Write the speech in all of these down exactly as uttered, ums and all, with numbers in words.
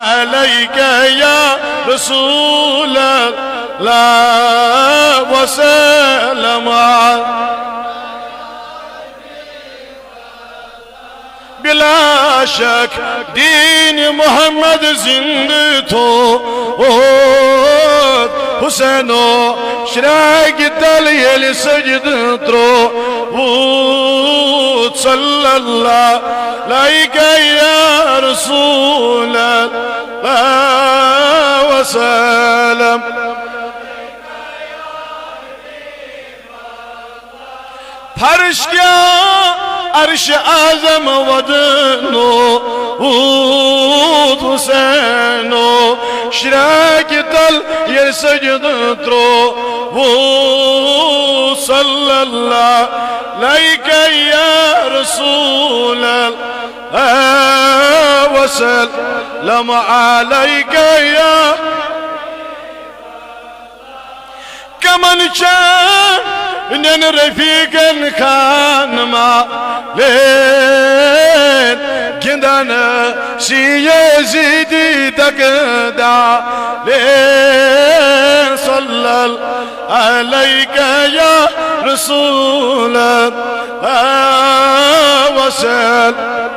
عليك يا رسول الله وسلم. بلا شک دین محمد زندٕ تھوٚوُتھ حسینو، شرٛاکہِ تل ییٚلہِ سجدٕ ترٛووُتھ۔ صلی اللہ علیک یا رسول اللہ وسلم۔ فرش کیٛاہ عرش اعظم ودنووُتھ حسینو، شرٛاکہِ تل ییٚلہِ سجدٕ ترٛووُتھ۔ صلی اللہ علیک یا رسول اللہ وسلم علیک یا کمن چانٮ۪ن رفیقن خان مالین گندن سی یزیدی دک دالین۔ صلی اللہ علیک یا رسول اللہ وسلم۔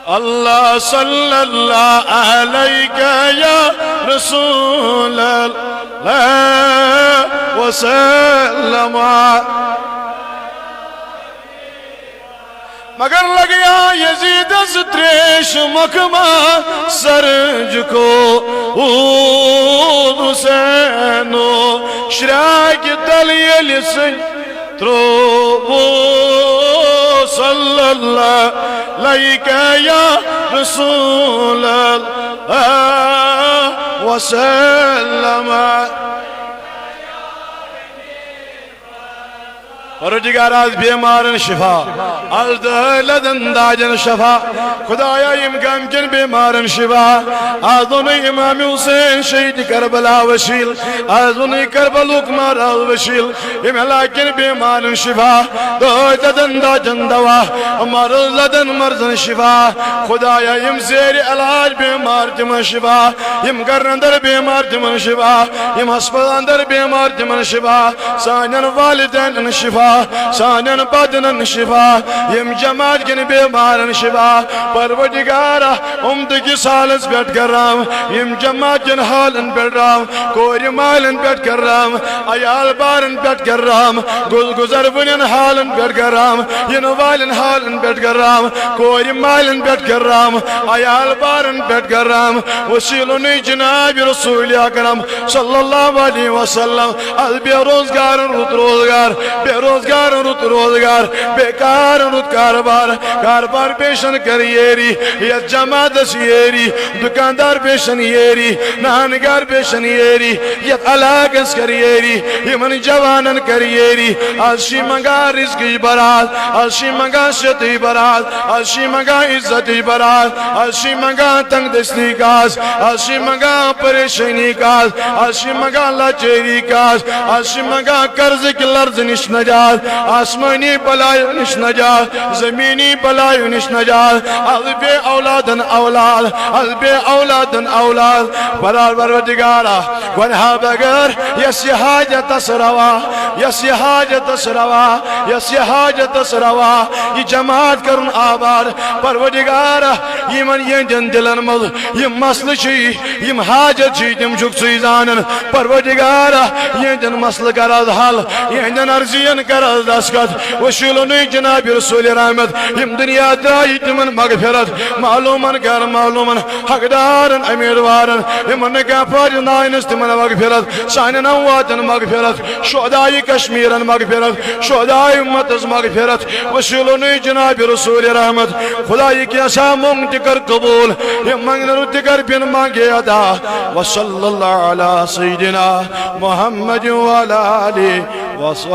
اللہ صلی اللہ علیک یا رسول اللہ وسلم۔ مگر لگیا یزیدس تریش مکما سرج کو حسینو، شرٛاکہِ تل ییٚلہِ سُہ ترٛووُ۔ صلی اللہ علیک یا رسول اللہ وسلم۔ پروردگار، از بیمارن شفا، از دٲدۍ لدن دادٮ۪ن شفا۔ خدایا، یِم غمگین بیمارن شفا۔ از ووٚنُے امام حسین شہید کربلا وسیل، از ووٚنُے کربلُک مہراز وسیل۔ یِم علاقن بیمارن شفا، دٲدۍ لدن دادٮ۪ن دوا، مرض لدن مرضن شفا۔ خدایا، یِم زیر علاج بیمار تِمن شفا، یِم گرن اندر بیمار تِمن شفا، یِم ہسپتال اندر بیمار تِمن شفا، سانٮ۪ن والدینن شفا، سانٮ۪ن بدنن شفا، یِم جماعت کٮ۪ن بیمارن شفا۔ پروردگارا، امتہٕ کِس حالس پٮ۪ٹھ کرم، یِم جماعت کٮ۪ن حالن پٮ۪ٹھ رحم، کورِ مالٮ۪ن پٮ۪ٹھ کرم، عیال بارن پٮ۪ٹھ کرم، گُز-، گُزروٕنٮ۪ن حالن پٮ۪ٹھ کرم، یِنہٕ والٮ۪ن حالن پٮ۪ٹھ کرم، کورِ مالٮ۪ن پٮ۪ٹھ کرم، عیال بارن پٮ۪ٹھ کرم۔ وسیلُنٕے جناب رسول اکرم صلی اللہ علیہ وسلم، از بے روزگارن رُت روزگار، بے روزگارن رُت روزگار، بے کارن رُت کاربار، کاربار پیشن کر ییری، یتھ جماعتس ییری، دکاندار پیشن ییری، نان گار پیشن ییری، یتھ علاقس کر ییری، یمن جوانن کر ییری۔ از چھی منگان رزقٕچ برات، از چھی منگان صحتٕچ برات، از چھی منگان عزتٕچ برات، از چھی منگان تنگ دستی کاس، از چھی منگان پریشانی کاس، از چھی منگان لاچٲری کاس، از چھی منگان قرضٕکۍ لرزٕ نِش نجات، آسمٲنی بلایو نِش نجات، زمینی بلایو نِش نجات۔ از بے اولادن اولاد، از بے اولادن اولاد۔ برار پروردگارا، گۄنہہ بغٲر یس یہِ حاجتس روا، یس یہِ حاجتس روا، یس یہِ حاجتس روا، یہِ جماعت کرُن آباد۔ پروردگارا، یمن یہندٮ۪ن دلن منٛز یِم مسلہٕ چھِ، یِم حاجت چھِ، تِم چھُکھ ژٕے زانان۔ پروردگارا، یہندٮ۪ن مسلہٕ کر از حل، یہندٮ۪ن عرضین کر از دستخط۔ وسیلُنٕے جناب رسول رحمت، یِم دنیا درٛایہِ تِمن مغفرت، معلومن غیر معلومن، حقدارن، امیدوارن، یِمن نہٕ کانٛہہ فٲیدٕ ناینس تِمن مغفرت، سانٮ۪ن امواتن مغفرت، شہدائے کشمیرن مغفرت، شہدائے امتس مغفرت۔ وسیلُنٕے جناب رسول رحمت، خدایا کینٛژھا مۄنگ تہِ کر قبول، یہِ منگنہٕ رُت تہِ کر بِن مانگے عطا۔ وصلی اللہ علی سیدنا محمد وعلی آلہ وصحبہ۔